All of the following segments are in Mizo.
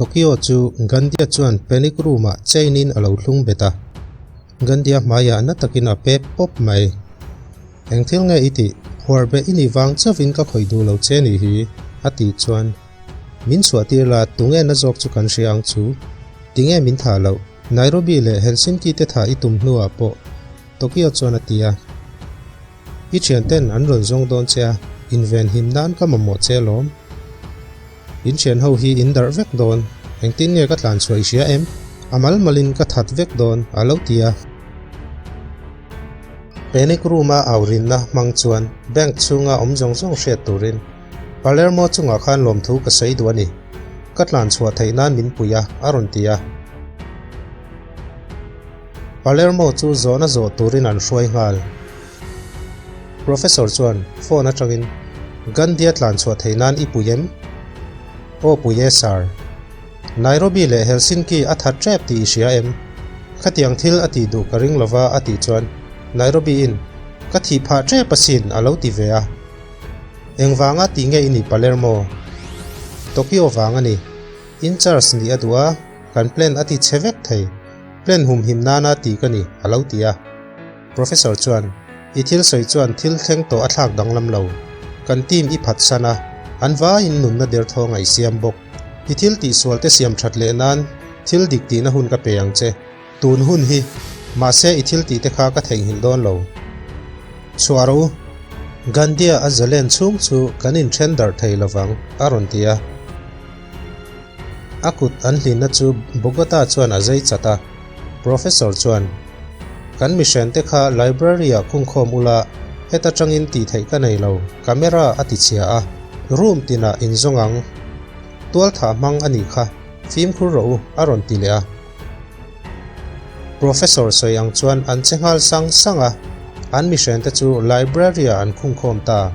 Tokyo chu Gandhia chuan panic room-ah chain-in a lo thlung bet a. Gandhia hmaiah na takin a pep pawp mai. Eng thil nge i tih? Huarbeh i nih vang chauhin ka khawih duh lo che nih hi, a tih chuan. Min chhuahtir la, tunge na zawk chu kan hria ang chu? Tinge min thah loh? Nairobi leh Helsinki te thah i tum hnuah pawh Tokyo chuan a ti a. I thianten an rawn zawng dawn che a, inven him nan ka mamawh che alawm. In thian ho hi in darh vek dawn, engtin nge ka tlan chhuah i hria em? A mal malin ka that vek dawn, a lo ti a. Panic room-a au rinna hmang chuan bank chhunga awm zawng zawng hriat turin Palermo chungah khan lawmthu ka sawi duh a ni. Ka tlan chhuah theih nan min pui a, a rawn ti a. Palermo chu zawhna zawh turin an hruai nghal. Professor chuan phone atangin, Gandhi-a tlan chhuah theih nan i pui em? Aw pui e sir. Nairobi leh Helsinki a that tep tih i hria em? Khatiang thil a tih duh ka ring lova a tih chuan Nairobi-in, Ka thih phah tep asin a lo ti ve a. Engvanga tih nge i nih Palermo? Tokyo vang a ni. In charge nih a duh a. Kan plan a ti chhe vek thei. Plan humhim nana tih ka ni, a lo ti a. Professor chuan, I thil sawi chuan thil thleng tawh a thlak danglam lo. Kan team i phatsan a, an vaiin nunna derthawng a i siam bawk. I thil tihsual te siam that leh nan thil dik tihna hun ka pe ang che. Tun hun hi, mahse i thil tih te kha ka theihnghilh dawn lo. Chhuah rawh u. Gandhia a zalen chhung chu kan inthen darh thei lovang, a rawn ti a. A kut an hlinna chu Bogota chuan a zai chat a. Professor chuan, Kan mihrente kha library-ah khungkhawm ula, heta tangin tih theih ka nei lo, camera a ti chhia a, room tinah in zawng ang. Tualthah hmang a nih kha, fimkhur rawh u, a rawn ti leh a. Professor sawi ang chuan an che nghal sang sang a, an mihrente chu library-ah an khungkhawm ta.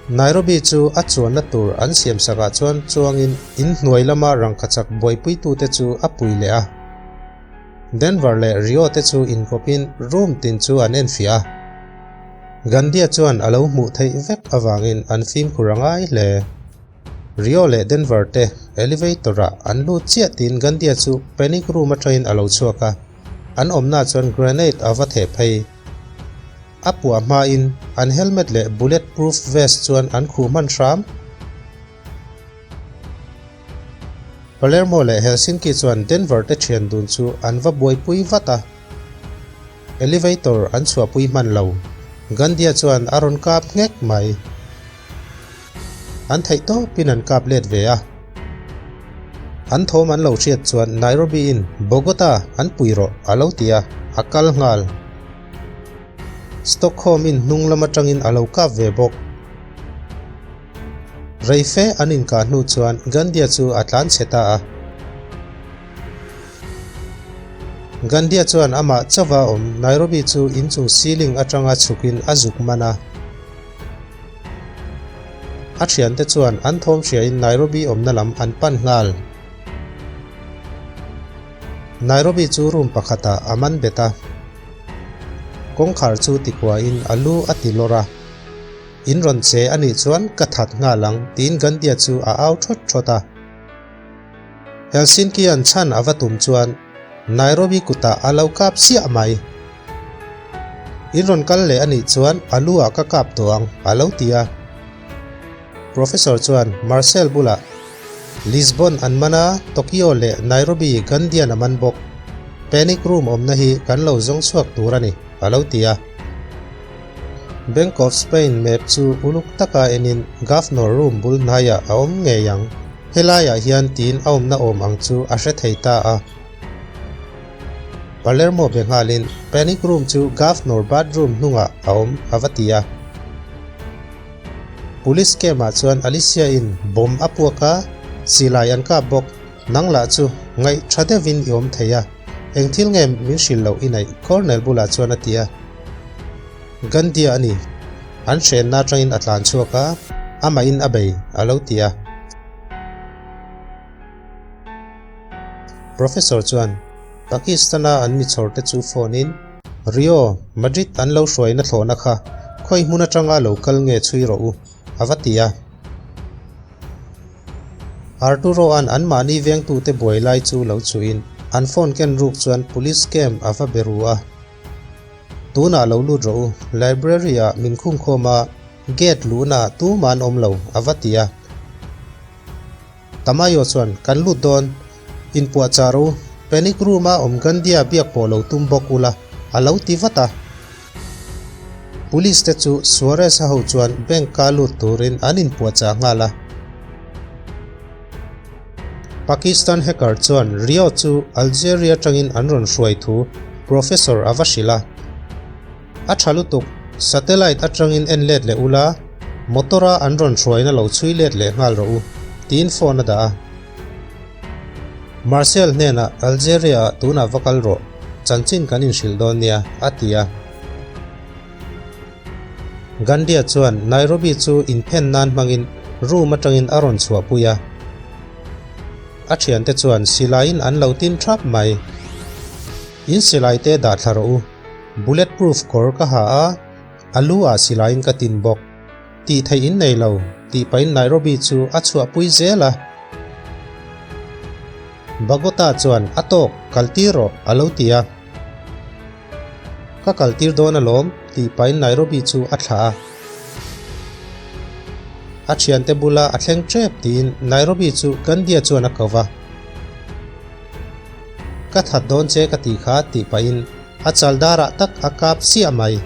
Nairobi chu a chuanna tur an siam sakah chuan chuangin in hnuai lama rangkachak buaipuitute chu a pui leh a. Denver leh Rio te chu inkawpin room tin chu an enfiah a. Gandhia chuan a lo hmuh theih vek avangin an fimkhur a ngai hle. Rio leh Denver te elevator-ah an lut chiah tiin Gandhia chu panic room atangin a lo chhuak a, an awmna chuan grenade a va theh phei. A puah hmain an helmet leh bullet proof vest chuan an khuh hman hram. Palermo leh Helsinki chuan Denver te thian dun chu an va buaipui vat a. Elevator an chhuahpui hman lo. Gandhia chuan a rawn kap nghek mai. An theih tawpin an kap let ve a. An thawm an lo hriat chuan Nairobi in Bogota an pui rawh a lo ti a, a kal nghal. Stockholm in hnung lam atangin a lo kap ve bawk. Reife an inkah hnu chuan Gandhia chu a tlan chhe ta a. Gandhia chuan amah chauva awm Nairobi chu inchung ceiling atanga chhukin a zuk man a. A thiante chuan an thawm hriain Nairobi awmna lam an pan nghal. Nairobi chu room pakhatah a man bet a. Kawngkhar chu tikuain a lu a ti lawr a. In rawn che a nih chuan ka that nghal ang tiin Gandhia chu a au thawt thawt a. Helsinki an chhan a va tum chuan Nairobi kutah a lo kap siah mai. In rawn kal leh a nih chuan a lu ah ka kap tawh ang a lo ti a. Professor chuan Marcel bulah Lisbon an man a, Tokyo leh Nairobi Gandhian a man bawk. Panic room awmna hi kan lo zawng chhuak tur a ni a lo ti a. Bank of Spain map chu uluk taka enin Governor room bul hnaiah a awm ngei ang. Helaiah hian tiin a awmna awm ang chu a hre thei ta a. Palermo be nghalin panic room chu Governor bathroom hnungah a awm a va ti a. Police camp ah chuan Alicia in bomb a puak a, silai an kap bawk. Nang lah chu ngaih tha deuhin i awm thei a, eng thil nge min hrilh loh i neih Colonel bulah chuan a ti a. Gandhia a ni. An hrenna atangin a tlan chhuak a, amahin a bei a lo ti a. Professor chuan Pakistan-a an mi chhawrte chu phone-in, Rio, Madrid an lo hruaina thlawhna kha khawi hmun atanga lo kal nge chhui rawh u, a va ti a. Arturo-a'n anmahni vengtute buai lai chu lo chhuihin an phone ken ruk chuan police camp a va be ru a. Tunah lo lut rawh u, library-ah min khungkhawm a, gate luhnaah tumah an awm lo, a va ti a. Tamayo chuan, Kan lut dawn. Inpuahchah rawh u. Panic room-a awm Gandhia biak pawh lo tum bawk ula, a lo ti vat a. Police te chu Suarez-a ho chuan bank-a lut turin an inpuahchah nghal a. Pakistan hacker chuan Rio chu Algeria atangin an rawn hruai thu Professor a va hrilh a. A tha lutuk, satellite atangin en let leh ula, motor-a an rawn hruaina lo chhui let leh nghal rawh u, tiin phone a dah a. Marcel hnenah Algeria-ah tunah va kal rawh, chanchin kan inhrilh dawn nia, a ti a. Gandhia chuan Nairobi chu inphen nan hmangin room atangin a rawn chhuahpui a. A thiante chuan silaiin an lo tin thap mai. In silaite dah thla rawh u. Bullet proof kawr ka ha a, a lu ah silaiin ka tin bawk. Tih theih in nei lo, tih pahin Nairobi chu a chhuahpui zel a. Bagota chuan a tawk, kal tir rawh, a lo ti a. Ka kal tir dawn alawm, tih pahin Nairobi chu a thlah a. A thiante bula a thleng tep tiin Nairobi chu Gandia chuan a ko va. Ka that dawn che ka tih kha tih pahin a chal darah tak a kap chiah mai.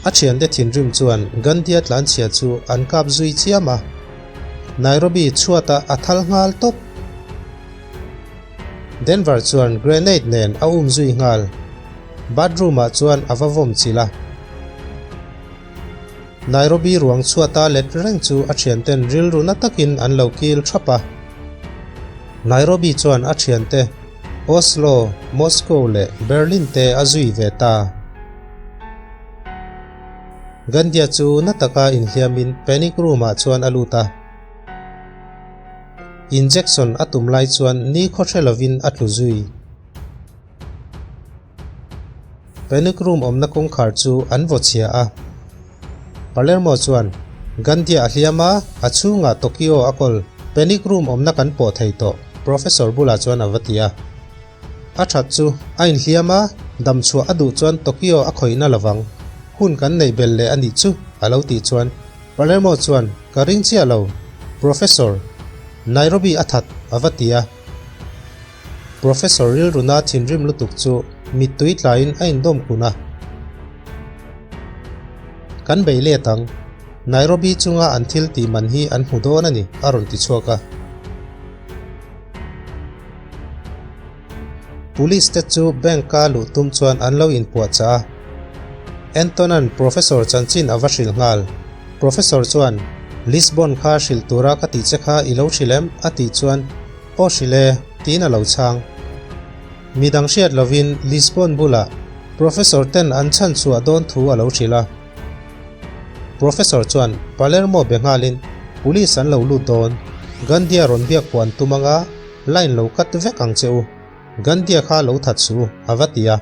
A thiante thinrim chuan Gandhia tlanchhia chu an kap zui chiam a, Nairobi chhuatah a thal nghal tawp. Denver chuan grenade nen a um zui nghal. Bathroom ah chuan a va vawm chilh a. Nairobi ruang chhuata let reng chu a thianten rilru na takin an lo kil thap a. Nairobi chuan a thiante Oslo, Moscow leh Berlin te a zui ve ta. Gandhia chu na taka inhliamin panic room ah chuan a lut a. Injection a tum lai chuan ni khaw hre lovin a tlu zui. Panic room awmna kawngkhar chu an vaw chhia a. Palermo chuan, Gandhia a hliam a, a chhungah Tokyo a kawl. Panic room awmna kan pawh thei tawh, Professor bulah chuan a va ti a. A that chu, a inhliam a, dam chhuah a duh chuan Tokyo a khawihna lovang. Hun kan neih belh leh a nih chu, a lo tih chuan Palermo chuan, Ka ring chiah lo, Professor. Nairobi a that, a va ti a. Professor rilruna thinrim lutuk chu mittui tlaiin a indawm kun a. Kan bei let ang. Nairobi chunga an thil tih man hi an hmu dawn a ni, a rawn ti chhuak a. Police te chu bank-a luh tum chuan an lo inpuahchah a. Anton-a'n Professor chanchin a va hrilh nghal. Professor chuan, Lisbon kha hrilh tura ka tih che kha i lo hrilh em? a tih chuan, Aw hrilh e, tiin a lo chhang. Midang hriat lovin Lisbon bulah Professor ten an chhan chhuah dawn thu a lo hrilh a. Professor chuan Palermo be nghalin Police an lo lut dawn, Gandhia rawn biak pawh an tum anga line lo cut vek ang che u, Gandhia kha lo that suh u, a va ti a.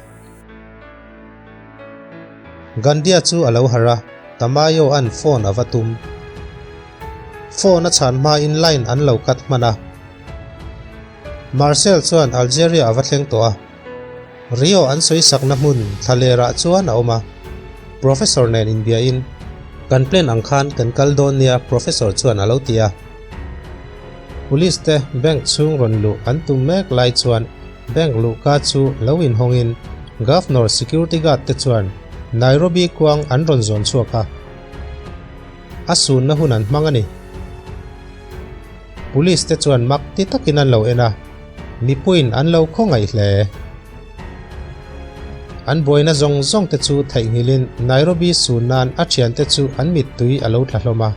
Gandhia chu a lo harh a, Tamayo-a'n phone a va tum. Phone a chhan hmain line an lo cut hman a. Marcel chuan Algeria a va thleng tawh a. Rio an sawi sakna hmun thlalerah chuan a awm a. Professor nen inbiain, Kan plan ang khan kan kal dawn nia Professor chuan a lo ti a. Police te bank chhung rawn luh an tum mek lai chuan bank luhka chu lo inhawngin Governor security guard te chuan Nairobi kuang an rawn zawn chhuak a. A sunna hun an hmang a ni. Police te chuan mak ti takin an lo en a, mipuiin an lo khawngaih hle. An buaina zawng zawng te chu theihnghilhin Nairobi sun nan a thiante chu an mittui a lo tla hlawm a.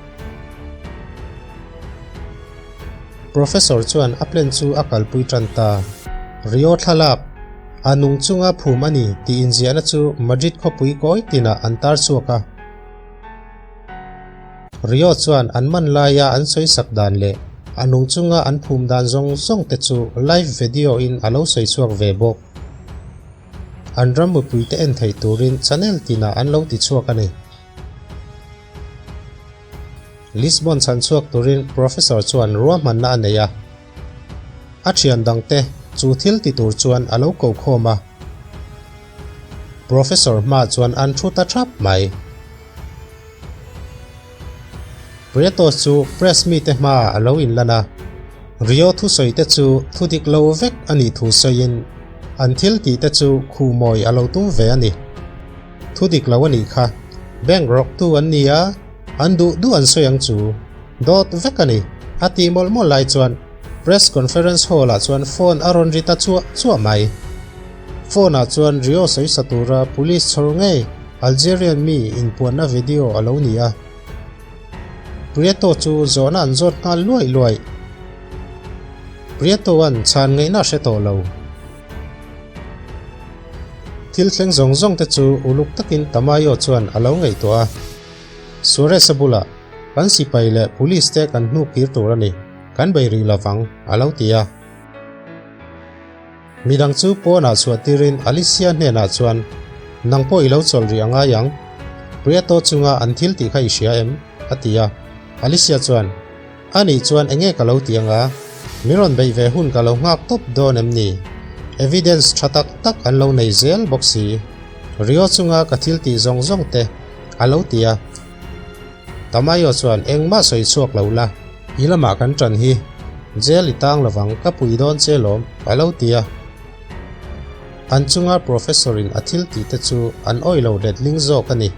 Professor chuan a plan chu a kalpui tan ta. Rio thlalak, a nung chunga phum a ni tih inziahna chu Madrid khawpui kawi tinah an tar chhuak a. Rio chuan an man laia an sawi sak dan leh a nung chunga an phum dan zawng zawng te chu live video in a lo sawi chhuak ve bawk. An ram mipui te en thei turin channel tinah an lo ti chhuak a ni. Lisbon chhan chhuak turin Professor chuan ruahmanna a nei a. A thian dangte chu thil ti tur chuan a lo ko khawm a. Professor hma chuan an thu ta thap mai. Prieto chu press mite hmaah a lo inlan a, Rio thusawi te chu thu dik lo vek a nih thu sawiin an thil tih te chu khuhmawi a lo tum ve a ni. Thu dik lo a nih kha. Bank rawktu an ni a, an duh duh an sawi ang chu. Dawt vek a ni, a tih mawlh mawlh lai chuan press conference hall ah chuan phone a rawn ri ta chuah chuah mai. Phone ah chuan Rio sawisa tura police chhawr ngei Algerian mi inpuanna video a lo ni a. Prieto chu zawhna an zawt nghal luaih luaih. Prieto-a'n chhan ngaihna a hre tawh lo. Thil thleng zawng zawng te chu uluk takin Tamayo chuan a lo ngaihtuah a. Suarez-a bulah, Kan sipai leh police te kan hnuk kir tur a ni, kan bei rih lovang, a lo ti a. Midang chu pawnah chhuah tirin Alicia hnenah chuan, Nang pawh i lo chawlh rih a ngai ang. Prieto chunga an thil tih kha i hria em? a ti a. Alicia chuan, A nih chuan enge ka lo ti anga? Min rawn beih ve hun ka lo nghak tawp dawn em ni? Evidence tha tak tak an lo nei zel bawk si. Rio chunga ka thil tih zawng zawng te a lo ti a. Tamayo chuan engmah sawi chhuak lo la, i lamah kan ṭan hi. Jail i tang lovang ka pui dawn che lawm, a lo ti a. An chunga professor in a thil tih te chu an awih lo letling zawk a ni.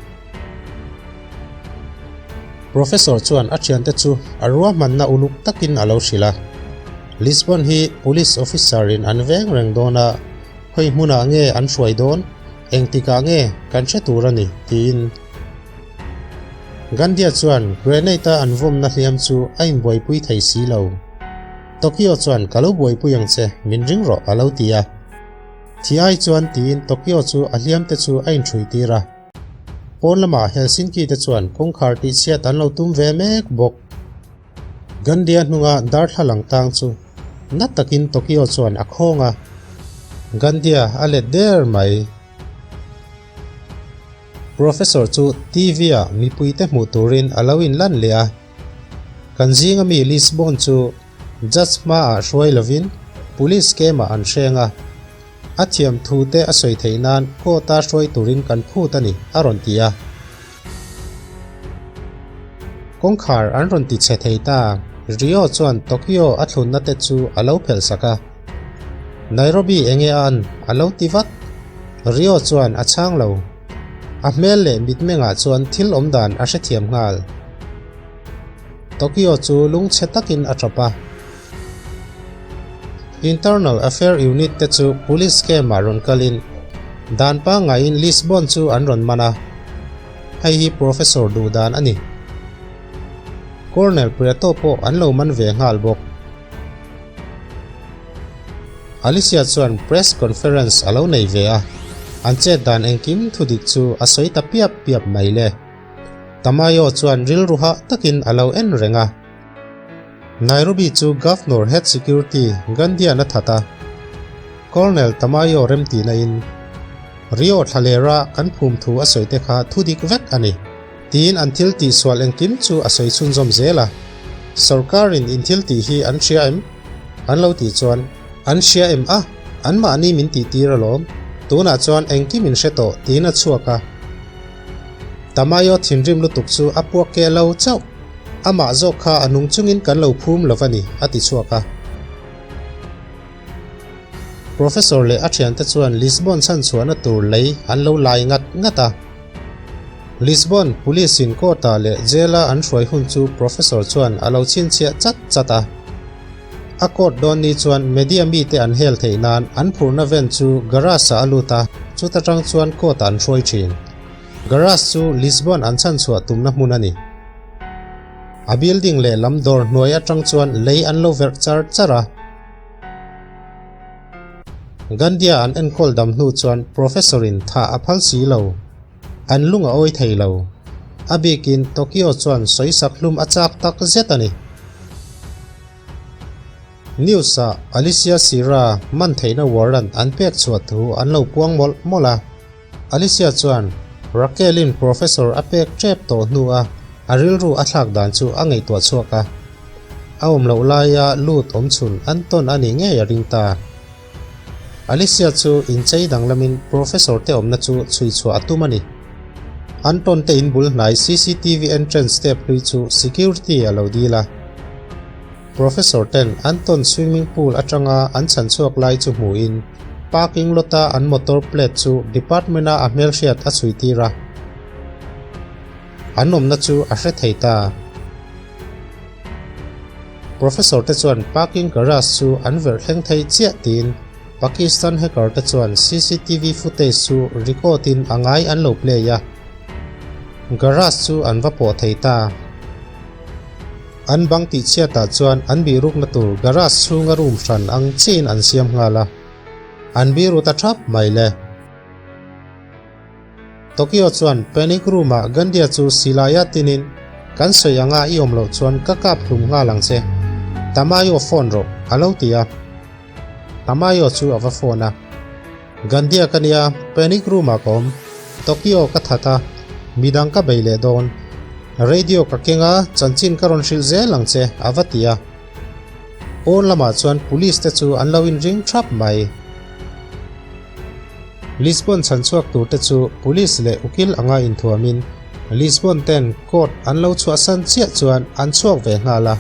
Professor chuan a thiante chu a ruahmanna uluk takin a lo hrilh a. Lisbon hi police officer in an veng reng dawn a, khawi hmunah nge an hruai dawn, engtikah nge kan hre tur a ni, tiin. Gandhia chuan grenade-a an vawmna hliam chu a inbuaipui thei si lo. Tokyo chuan ka lo buaipui ang che, min ring rawh a lo ti a. Thi ai chuan tiin Tokyo chu a hliamte chu a inṭhui tir a. Pawn lamah Helsinki te chuan kawngkhar tihchhiat an lo tum ve mek bawk. Gandhia hnunga darthlalang tang chu na takin Tokyo chuan a khawng a. Gandhia a let der mai. Professor chu TV-ah mipuite hmuh turin a lo inlan leh a. Kan zinga mi Lisbon chu judge hmaah hruai lovin police camp-ah an hreng a. A thiam thu te a sawi theih nan court-a hruai turin kan phut a ni, a rawn ti a. Kawngkhar an rawn ti chhe thei ta, Rio chuan Tokyo a thlunna te chu a lo phelh sak a. Nairobi enge a an? a lo ti vat. Rio chuan a chhang lo. A hmel leh mitmengah chuan thil awmdan a hrethiam nghal. Tokyo chu lungchhe takin a tap a. Internal Affair Unit te chu Police camp-ah rawn kalin dan pangngaiin Lisbon chu an rawn man a, hei hi Professor duh dan a ni. Colonel Prieto pawh an lo man ve nghal bawk. Alicia chuan press conference a lo nei ve a, an chet dan engkim thudik chu a sawi ta piap piap mai le. Tamayo chuan rilru hah takin a lo en reng a. Nairobi chu Governor Head Security Gandhian a that a, Colonel Tamayo remtihna in Rio thlalera kan phum thu a sawi te kha thu dik vek a ni, tiin an thil tihsual engkim chu a sawi chhunzawm zel a. Sorkarin in thil tih hi an hria em? An lo tih chuan, An hria em a, anmahni min tihtir alawm, tunah chuan engkim in hre tawh, tiin a chhuak a. Tamayo thinrim lutuk chu a puak keh lo chauh. Amah zawk kha a nung chungin kan lo phum lo va ni, a ti chhuak a. Professor leh a thiante chuan Lisbon chhanchhuahna tur lei an lo lai ngat ngat a. Lisbon Police in court-ah leh jail-a an hruai hun chu Professor chuan a lo chhinchhiah chat chat a. A court dawn ni chuan media mite an hel theih nan an phurna van chu garage-ah a lut a, chuta tang chuan court-ah an hruai thin. Garage chu Lisbon an chhanchhuah tumna hmun a ni. A building leh lam dawr hnuai atang chuan lei an lo verh char char a. Gandhia an enkawl dam hnu chuan Professor in thah a phal si lo. An lung a awi thei lo. A bikin Tokyo chuan sawisak hlum a chak tak zet a ni. News ah Alicia Sira man theihna warrant an pek chhuah thu an lo puang mawlh mawlh a. Alicia chuan Raquel-in professor a pek tep tawh hnu a. A rilru a thlak dan chu a ngaihtuah chhuak a, a awm loh laia lut awm chhun Anton a nih ngei a ring ta. Alicia chu inchei danglamin Professor te awmna chu chhui chhuah a tum a ni. Anton te in bul hnai cctv entrance step hlui chu security a lo dil a. Professor ten Anton swimming pool atanga an chhan chhuak lai chu hmuhin parking lot a an motor plate chu department a a hmelhriat a chhui tir a. An awmna chu a hre thei ta. Professor te chuan parking garage chu an verh thleng thei chiah tiin Pakistan hacker te chuan cctv footage chu record in a ngai an lo play a. Garage chu an va pawh thei ta. An bang tih chhiatah chuan an bihrukna tur garage chhunga room hran ang chiahin an siam nghal a. An biru ta thap mai le. Tokyo chuan panic room ah Gandia chu silaia tinin, Kan sawi anga i awm loh chuan ka kap hlum nghal ang che. Tamayo phone rawh, a lo ti a. Tamayo chu a va phone a. Gandia ka nia, panic room ah ka awm. Tokyo ka that a, midang ka bei leh dawn. Radio ka keng a, chanchin ka rawn hrilh zel ang che, a va ti a. Pawn lamah chuan police te chu an lo inring thap mai. Lisbon chhanchhuak tur te chu police leh ukil anga inthuamin Lisbon ten court an lo chhuahsan chiah chuan an chhuak ve nghal a.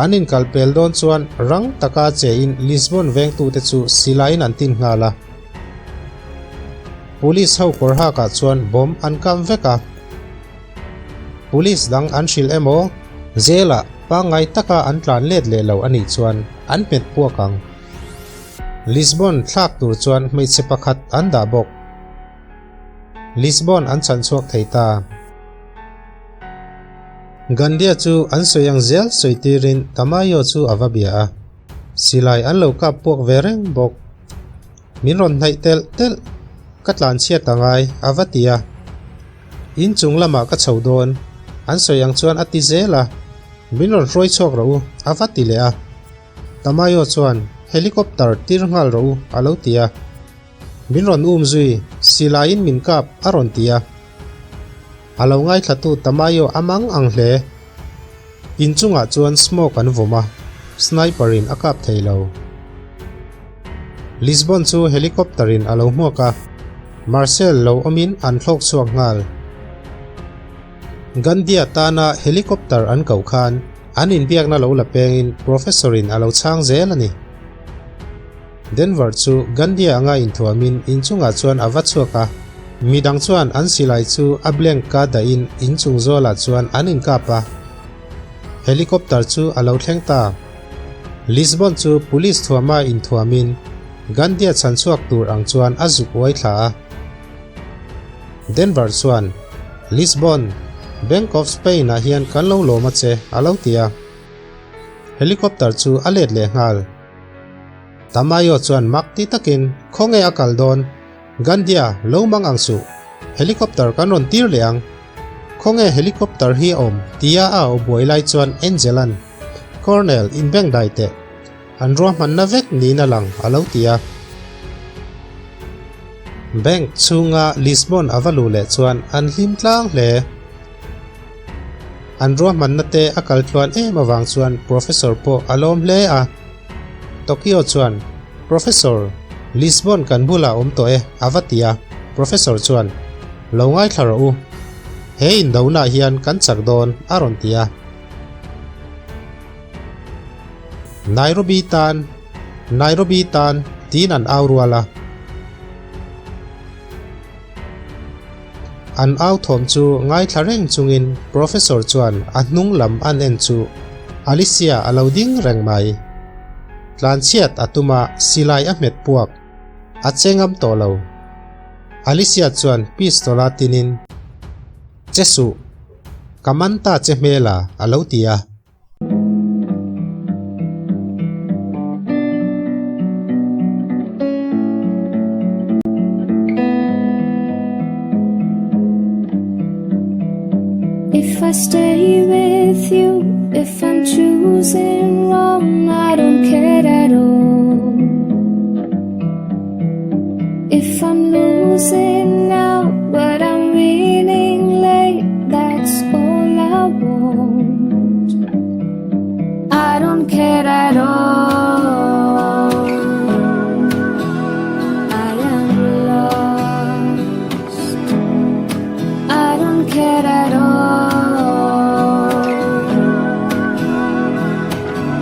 An inkal pel dawn chuan rang taka chein Lisbon vengtute chu silaiin an tin nghal a. Police ho kawr hakah chuan bomb an kam vek a. Police dang an hrilh emaw, jail-ah pangngai taka an tlan let leh lo a nih chuan an hmet puak ang. Lisbon thlak tur chuan hmeichhe pakhat an dah bawk. Lisbon an chhan chhuak thei ta. Gandia chu an sawi ang zel sawi tirin Tamayo chu a va bia a. Silai an lo kap puak ve reng bawk. Min rawn hnaih telh telh, ka tlan chhiat a ngai, a va ti a. In chung lamah ka chho dawn, an sawi ang chuan a ti zel a. Min rawn hruai chhuak rawh u, a va ti leh a. Tamayo chuan, Helicopter tir nghal rawh u, a lo ti a. Min rawn um zui, silaiin min kap, a rawn ti a. A lo ngaithlatu Tamayo a mang ang hle. In chungah chuan smoke an vawm a, sniper in a kap thei lo. Lisbon chu helicopter in a lo hmuak a, Marcel lo awmin an thlawk chhuak nghal. Gandia tana helicopter an koh khan an inbiakna lo la pengin Professor in a lo chhang zel a ni. Denver chu Gandia anga inthuamin inchungah chuan a va chhuak a, midang chuan an silai chu a blank ka dahin inchung zawlah chuan an inkap a. Helicopter chu a lo thleng ta. Lisbon chu police thuama inthuamin Gandia chhanchhuak tur ang chuan a zuk uai thla a. Denver chuan, Lisbon, Bank of Spain ah hian kan lo lawm a che, a lo ti a. Helicopter chu a let leh nghal. Tamayo chuan mak ti takin, Khawnge a kal dawn? Gandia, lo mang ang suh. Helicopter kan rawn tir leh ang. Khawnge helicopter hi a awm? tia a au buai lai chuan Angel-a'n, Colonel, inbeng dai teh. An ruahmanna vek niin a lang, a lo ti a. Bank chhunga Lisbon a va luh leh chuan an hlim tlang hle. An ruahmanna te a kal tluan em avang chuan Professor pawh a lawm hle a. Tokyo chuan, Professor, Lisbon kan bulah awm tawh e, a va ti a. Professor chuan, Lo ngaithla rawh u. He indonaah hian kan chak dawn, a rawn ti a. Nairobi tan, Nairobi tan, tiin an au rual a. An au thawm chu ngaithla reng chungin Professor chuan a hnung lam an en chu Alicia a lo ding reng mai. Tlanchhiat a tum a, silai a hmet puak. A che ngam tawh lo. Alicia chuan pistol a tinin, Che suh, ka man ta che hmel a, a lo ti a. If I stay with you, if I'm choosing wrong, I don't care at all. If I'm losing now, but I'm winning late. don't care at all.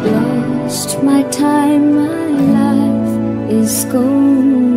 Lost my time, my life is gone.